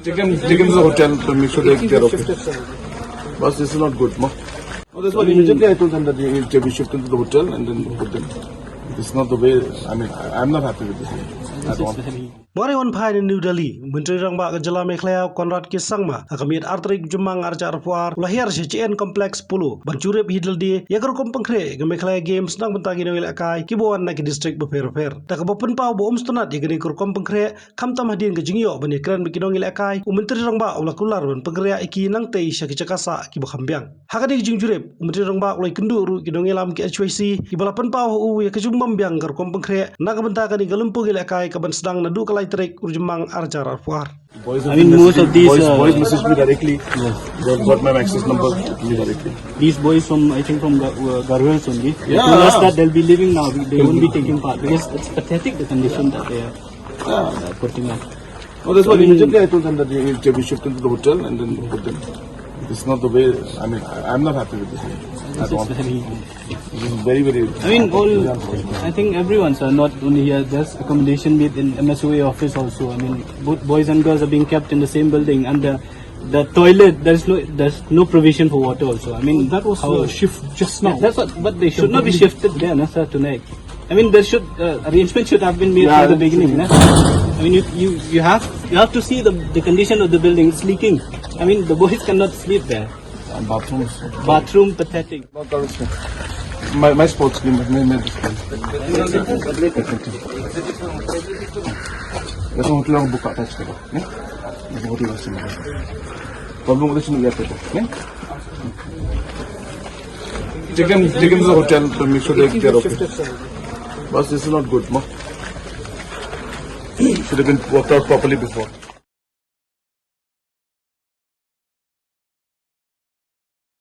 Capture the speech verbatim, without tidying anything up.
Take them, take them to the hotel to make sure they, they're okay. But this is not good, ma. No, that's what immediately I told them that you need to be shifted to the hotel and then put them. This is not the way. I mean, I, I'm not happy with this at all. Mar ïa wan phai na New Delhi, Myntri Rangbah ka Jylla Meghalaya Conrad K Sangma ha ka miet ar tarik Jymmang arhajar arphew ar u la hiar sha J N Complex Polo ban jurip hi da lade ïa ka rukom pynkhreh ka Meghalaya Games na ka bynta ki nongïalehkai kiba wan na ki district bapher bapher. Da kaba pynpaw ba um sngewtynnat ïa kane ka rukom pynkhreh khamtam hadien ka jingïoh ban ïakren bad ki nongïalehkai, u Myntri Rangbah u la kular ban pynkhreh ïa ki nangtei sha ki jaka sah kiba kham biang. Ha kane ka jingjurip, u Myntri Rangbah u la ïakynduh ruh ki nongïalam ki H Y C kiba la pynpaw ha u ïa ka jingbym biang ka rukom pynkhreh na ka bynta kane ka lympung ïalehkai kaban sdang naduh ka lai tarik u Jymmang arhajar arphew ar. Boys have I mean, been most of messaging, these, boys, uh, boys message me directly. Yes. They've got my access number, me directly. These boys from, I think, from Ga- uh, Garhwal only. They Yeah, told us yeah. That they'll be leaving now. They won't be taking part because it's pathetic, the condition that they are, uh, putting up. Oh, that's what immediately I told them that you need to be shifted to the hotel and then put them. It's not the way. I mean, I, I'm not happy with this at all. This is very This is very, very. I mean, all. I think everyone, sir, not only here. There's accommodation made in M S O A office also. I mean, both boys and girls are being kept in the same building, and the the toilet, there's no there's no provision for water also. I mean, that was, how uh, shift just now. That's what, but they should not be shifted there, no, sir, tonight. I mean, there should, uh, arrangement should have been made. Yeah, from the beginning, no? I mean, you, you, you have you have to see the, the condition of the building. It's leaking. I mean, the boys cannot sleep there. And bathrooms. Bathroom pathetic. My, my sports team, my, my, That's a hotel buka touch ko, ne? That's a hotel. Problem ko sino ya ko, ne? Take them, take them to the hotel to make sure they, they're okay. But this is not good, ma. Should have been worked out properly before.